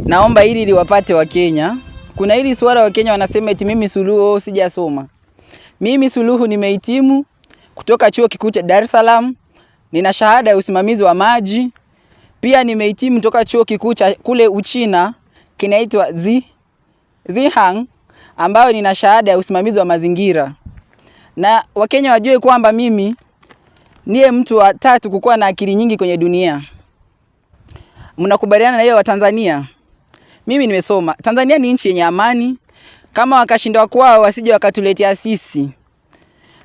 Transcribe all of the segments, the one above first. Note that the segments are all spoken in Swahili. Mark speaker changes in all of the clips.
Speaker 1: Naomba hili liwapate Wakenya. Kuna hili suala Wakenya wanasema eti mimi Suluhu sijasoma. Mimi Suluhu nimehitimu kutoka Chuo Kikuu cha Dar es Salaam. Nina shahada ya usimamizi wa maji. Pia nimehitimu kutoka chuo kikuu cha kule Uchina kinaitwa Zihang, ambayo nina shahada ya usimamizi wa mazingira. Na Wakenya wajue kwamba mimi ndiye mtu wa tatu kukuwa na akili nyingi kwenye dunia. Mnakubaliana na hiyo Watanzania? Mimi nimesoma. Tanzania ni nchi yenye amani. Kama wakashindwa kwao wasije wakatuletea sisi.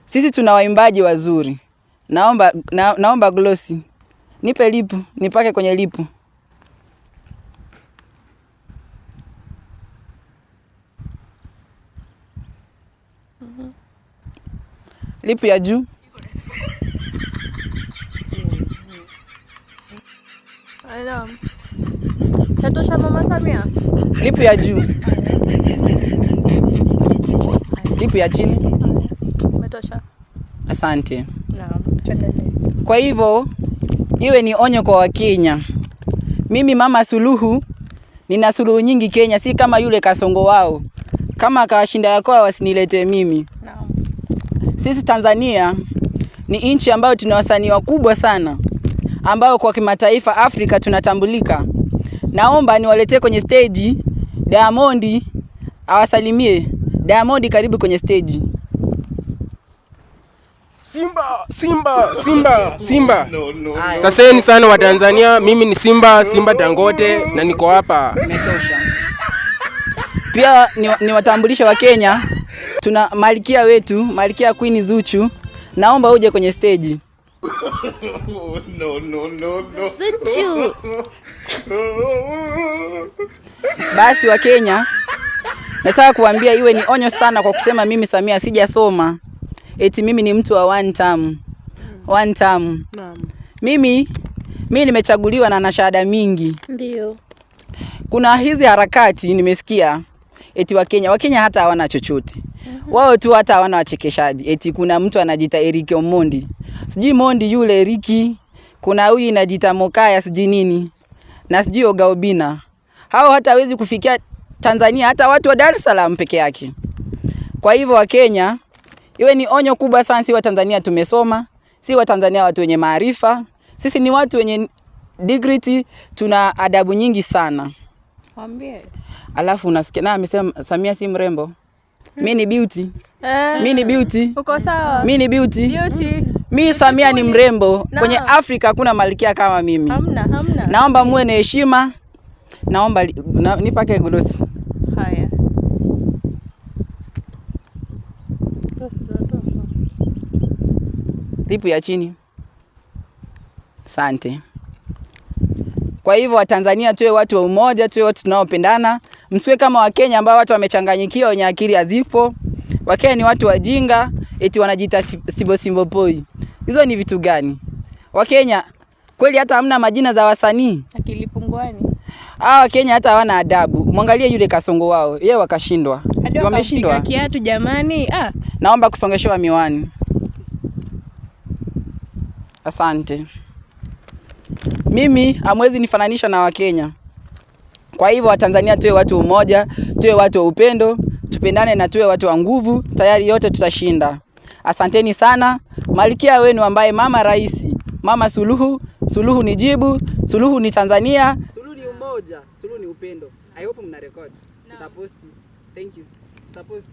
Speaker 1: Sisi tuna waimbaji wazuri. Naomba glosi. Nipe lipu, nipake kwenye lipu. Lipu ya juu.
Speaker 2: Naam. Natosha Mama Samia.
Speaker 1: Lipu ya juu. Lipu ya chini.
Speaker 2: Umetosha.
Speaker 1: Asante.
Speaker 2: Naam. Tuendelee.
Speaker 1: Kwa hivyo iwe ni onyo kwa Wakenya. Mimi Mama Suluhu nina suluhu nyingi Kenya, si kama yule Kasongo wao. Kama akawashinda yakoa wasinilete mimi.
Speaker 2: Naam.
Speaker 1: Sisi Tanzania ni nchi ambayo tuna wasanii wakubwa sana ambao kwa kimataifa Afrika tunatambulika. Naomba niwaletee kwenye stage Diamond awasalimie. Diamond, karibu kwenye stage.
Speaker 3: Simba, Simba, Simba, Simba. Saseni sana wa Tanzania, mimi ni Simba, Simba Dangote na niko hapa.
Speaker 1: Imetosha. Pia niwatambulishe wa Kenya, tuna malkia wetu, malkia Queen Zuchu. Naomba uje kwenye stage.
Speaker 4: No, no, no, no.
Speaker 5: Zuchu.
Speaker 1: Basi wa Kenya, nataka kuambia iwe ni onyo sana kwa kusema mimi Samia sijasoma. Eti mimi ni mtu wa one term. One term.
Speaker 2: Naam.
Speaker 1: Mimi nimechaguliwa na na shahada mingi.
Speaker 5: Ndio.
Speaker 1: Kuna hizi harakati nimesikia eti Wakenya hata hawana chochote. Wao tu hata hawana wachekeshaji. Eti kuna mtu anajiita Eric Omondi. Sijui Mondi yule Eriki. Kuna huyu inajiita Mokaya sijui nini. Na sijui Oga Obina. Hao hata hawezi kufikia Tanzania hata watu wa Dar es Salaam peke yake. Kwa hivyo Wakenya, iwe ni onyo kubwa sana, si wa Tanzania tumesoma, si wa Tanzania watu wenye maarifa. Sisi ni watu wenye dignity, tuna adabu nyingi sana.
Speaker 2: Waambie.
Speaker 1: Alafu unasikia na amesema Samia si mrembo. Mimi ni beauty. Mimi ni beauty.
Speaker 2: Uko sawa?
Speaker 1: Mimi ni beauty.
Speaker 2: Beauty.
Speaker 1: Mimi Samia ni mrembo.
Speaker 2: Na.
Speaker 1: Kwenye Afrika hakuna malkia kama mimi.
Speaker 2: Hamna, hamna.
Speaker 1: Naomba muwe na heshima. Naomba nipake gloss.
Speaker 2: Haya.
Speaker 1: Lipu ya chini. Asante. Kwa hivyo Watanzania tuwe watu wa umoja, tuwe watu tunaopendana. Msiwe kama Wakenya ambao watu wamechanganyikiwa, wenye akili hazipo. Wakenya ni watu wajinga, eti wanajiita Sibo Simbo Boy. Hizo ni vitu gani? Wakenya kweli hata hamna majina za wasanii.
Speaker 2: Akili punguani.
Speaker 1: Hawa Wakenya hata hawana adabu. Mwangalie yule Kasongo wao, yeye wakashindwa.
Speaker 2: Hadi
Speaker 1: Si wameshindwa?
Speaker 2: wakampiga kiatu jamani. Ah,
Speaker 1: Naomba kusongeshewa miwani. Asante. Mimi hamwezi nifananisha na Wakenya. Kwa hivyo Watanzania tuwe watu umoja, tuwe watu wa upendo, tupendane na tuwe watu wa nguvu, tayari yote tutashinda. Asanteni sana. Malkia wenu ambaye mama rais, Mama Suluhu, Suluhu ni jibu, Suluhu ni Tanzania. Suluhu ni umoja, Suluhu ni upendo. I hope mna record. Tutaposti. Thank you. Tutaposti.